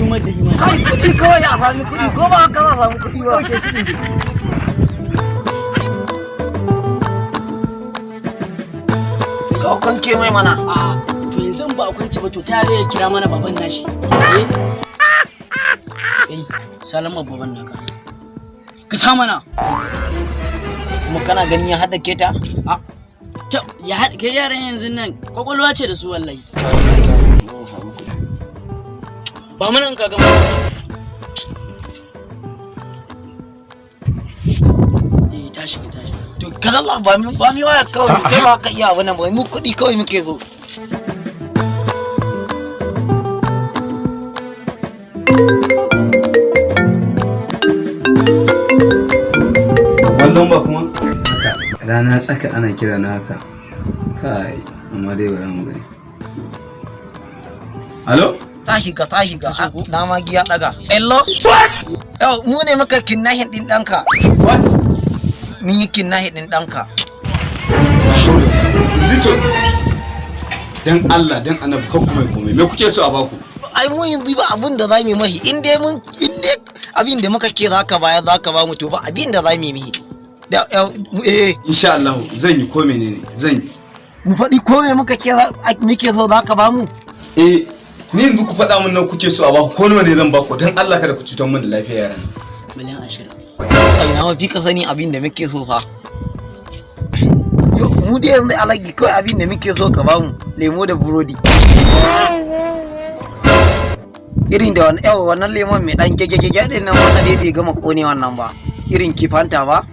mata shi ma. Kai, kuɗi kawai, a sami kuɗi, ko ba haka za a samu kuɗi ba. Ka kwanke mai mana. A to, yanzu in ba a kwance ba, to ta zai kira mana baban nashi? Eh eh, salama baban naka ka sa mana. Kuma kana ganin ya hada keta? A ta ya haɗa kai, yaran yanzu nan kwakwalwa ce da su wallahi. Ba mana in ka gama. Eh, ta shiga, ta shiga. To ka Allah ba mi waya kawai, kai ba ka iya wannan ba, mu kuɗi kawai muke so. Wannan ba kuma haka rana tsaka ana kira na haka. Kai, amma dai bara mu gani. Alo? Ta shiga, ta shiga, na ma giya daga. Hello, yau mu ne muka kidnapping din ɗanka. What? Mun yi kidnapping din ɗanka. Zito, dan Allah dan Annabi, kan kuma komai me kuke so a baku? Ai mu yanzu ba abin da za mu yi mahi, in dai mun, in dai abin da muka ke zaka bayar, zaka ba mu, to ba abin da za mu yi mihi da eh. Insha Allah zan yi, ko menene zan yi. Mu faɗi ko me muka ke muke so zaka ba mu? Eh, ni yanzu ku faɗa min nan kuke so a baku, ko nawa ne zan baku. Dan Allah kada ku cutar min da lafiyar yaran. Miliyan 20. Ai na mafi ka sani abin da muke so fa. Yo, mu dai yanzu alagi kawai abin da muke so ka bamu lemo da burodi. Irin da wani yawa wannan lemon mai dan gegegege din nan, wannan dai bai gama kone wannan ba. Irin kifanta ba.